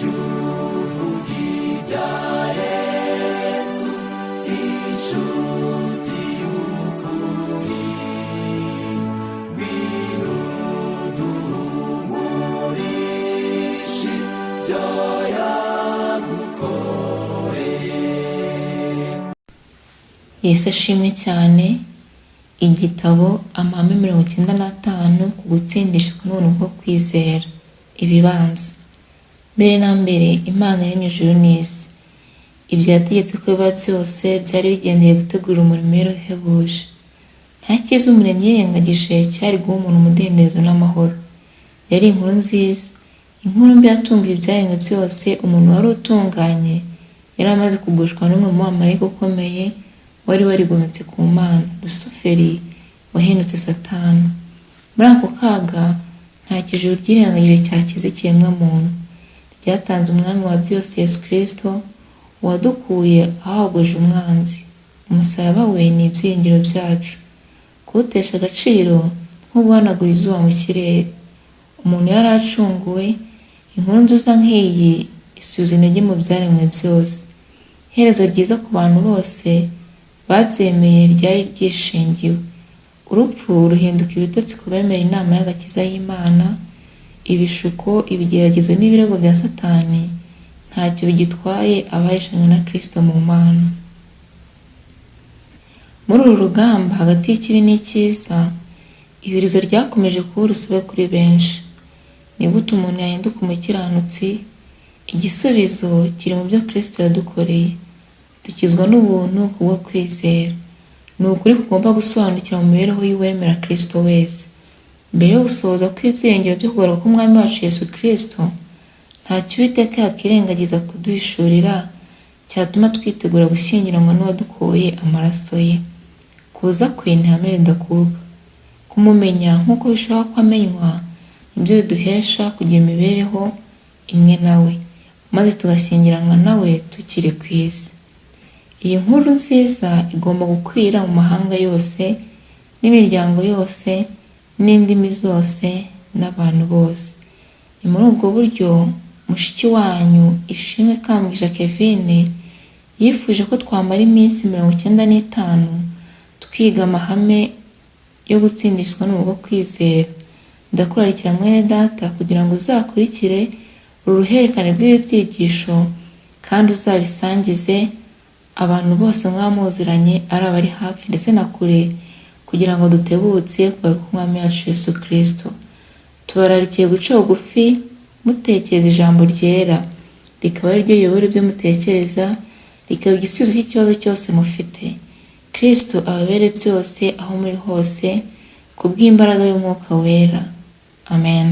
Jya uvuga ibya Yesu, inshuti y'ukuri. Ngwino duhumurishe ibyo yagukoreye. Yesu ashimwe cyane. Igitabo Amahame 95 ku gutsindishwa n'ubuntu bwo kwizera. Ibibanza mbere na mbere, Imana yaremye ijuru n'isi. Ibyo yategetse ko biba byose byari bigendeye gutegura umurimo we uhebuje. Nta cyiza Umuremyi yirengagije cyari guha umuntu umudendezo n'amahoro. Yari inkuru nziza. Inkuru mbi yatunguye ibyaremwe byose: umuntu wari utunganye yari amaze kugushwa n'umwe mu bamarayika ukomeye wari warigometse ku Mana, Lusuferi wahindutse Satani. Muri ako kaga, nta ijuru ryirengagije cyakiza ikiremwamuntu. Ryatanze Umwami wa byose, Yesu Kristo, wadukuye ahahogoje umwanzi. Umusaraba we ni ibyiringiro byacu. Kuwutesha agaciro nko guhanagura izuba mu kirere. Umuntu yari acunguwe. Inkuru nziza nk'iyi isubiza intege mu byaremwe byose. Iherezo ryiza ku bantu bose babyemeye ryari ryishingiwe. Urupfu ruhinduka ibitotsi ku bemera inama y'agakiza y'Imana. Ibishuko, ibigeragezo n'ibirego bya Satani ntacyo bigitwaye abahishanywe na Kristo mu Mana. Muri uru rugamba hagati y'ikibi n'icyiza, ihurizo ryakomeje kuba urusobe kuri benshi. Ni gute umuntu yahinduka umukiranutsi? Igisubizo kiri mu byo Kristo yadukoreye. Dukizwa n'ubuntu kubwo kwizera. Ni ukuri kugomba gusobanukira mu mibereho y'uwemera Kristo wese. Mbere yo gusohoza kw'ibyiringiro byo kugaruka k'Umwami wacu Yesu Kristo, ntacyo Uwiteka yakirengagiza kuduhishurira cyatuma twitegura gushyingiranwa n'uwadukoye amaraso ye. Kuza kwe ni ihame ridakuka. Kumumenya nk'uko bishoboka ko amenywa nibyo biduhesha kugira imibereho imwe nawe, maze tugashyingiranwa nawe tukiri ku isi. Iyi nkuru nziza igomba gukwira mu mahanga yose n'imiryango yose n'indimi zose n'abantu bose. Ni muri ubwo buryo mushiki wanyu Ishimwe Kamugisha Kevine yifuje ko twamara iminsi 95 twiga amahame yo gutsindishwa n'ubwo bwo kwizera. Ndakurarikira, mwene data, kugira ngo uzakurikire uru ruhererekane rw'ibi byigisho kandi uzabisangize abantu bose mwaba muziranye, ari abari hafi ndetse na kure, kugira ngo dutebutse kugaruka k'Umwami wacu Yesu Kristo. Tubararikiye guca bugufi mutekereza ijambo ryera, rikaba ari ryo riyobora ibyo mutekereza, rikaba igisubizo cy'ikibazo cyose mufite. Kristo ababere byose aho muri hose kubw'imbaraga y'Umwuka Wera. Amen.